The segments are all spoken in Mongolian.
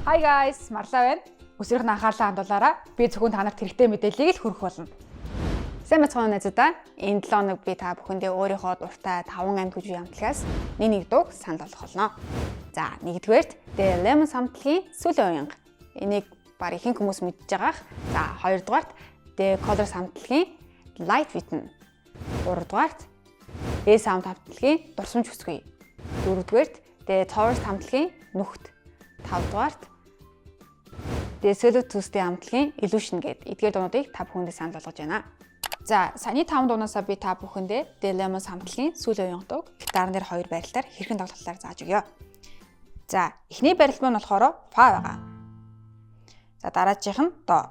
Hi guys, Марлаа байна. Өсвөрийнх нь анхаарлаа хандуулаарай. Би зөвхөн та нарт хэрэгтэй мэдээллийг л хүргэх болно. Сайн байцгаана уу найзуудаа. Энэ 7 хоног би та бүхэндээ өөрийнхөө дуртай 5 амьд хүч хамтлагаас нэг нэг дууг санал болгох болно. За, нэгдүгээрт The Lemons хамтлагийн Сүүлийн уянга. Энийг баг ихэнх хүмүүс мэдж байгаах. За, хоёрдугаарт The Colors хамтлагийн Light Written. Гуравдугаарт A Sound хамтлагийн Дурсамж хүсгүй. Дөрөвдүгээрт The Towers хамтлагийн Нүхт. Тавдугаарт The Solo Tuesday хамтлагийн Illusion гээд эдгээр дуунуудыг та бүхэндээ санал болгож байна. За, саяны таван дуунаасаа би та бүхэндээ The Lemons хамтлагийн Сүүлийн уянга дууг гитарн дээр хоёр байрлалаар хэрхэн тоглох талаар зааж өгье. За, эхний барилт маань болохоор фа байгаа. За, дараачих нь до.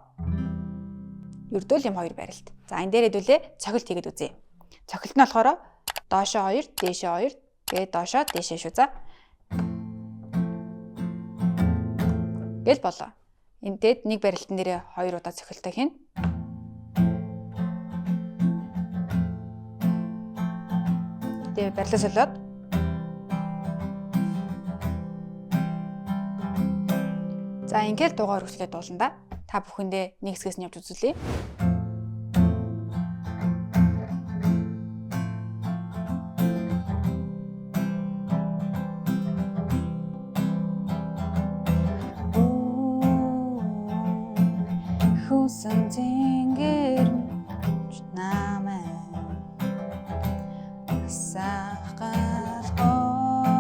Ердөө л юм хоёр барилт. За, энэ дээр хэдүүлээ цохилт хийгээд үзье. Цохилт нь болохоор доошоо 2, дээшээ 2, тэгээд доошоо дээшээ шүү за. Гэл болоо. Энэ дээд нэг барилтан дээрээ хоёр удаа цохилтоо хийнэ. Тэгээ барилаа солиод за ингээл дуугаар өргөжлөө дуулна да. Та бүхэндээ нэг хэсгээс нь явж үзүүлье. Хүсэн тэнгэр намайг асах галгоосон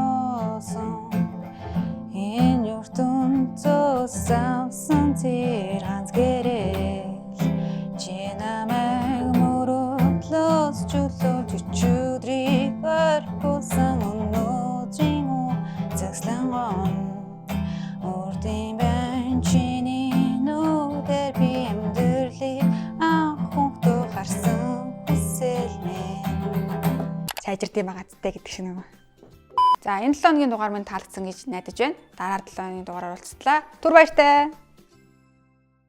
энэ ертөнцөөс авсан тэр ганц гэрэл чи намайг мөрөөдлөөс чөлөөлж өчигдрийг орхиулсан өнөөдрийн үзэсгэлэн гон урдын байна чиний нүдээр би амьдралыг анх хөнхтөө харсан хүсэл минь. Сайжирд юм байгаа зү гэдэг шиг юм. За энэ 7 хоногийн дугаар минь таалагдсан гэж найдаж байна. Дараа 7 хоногийн дугаараар уулзтлаа. Түр баяртай.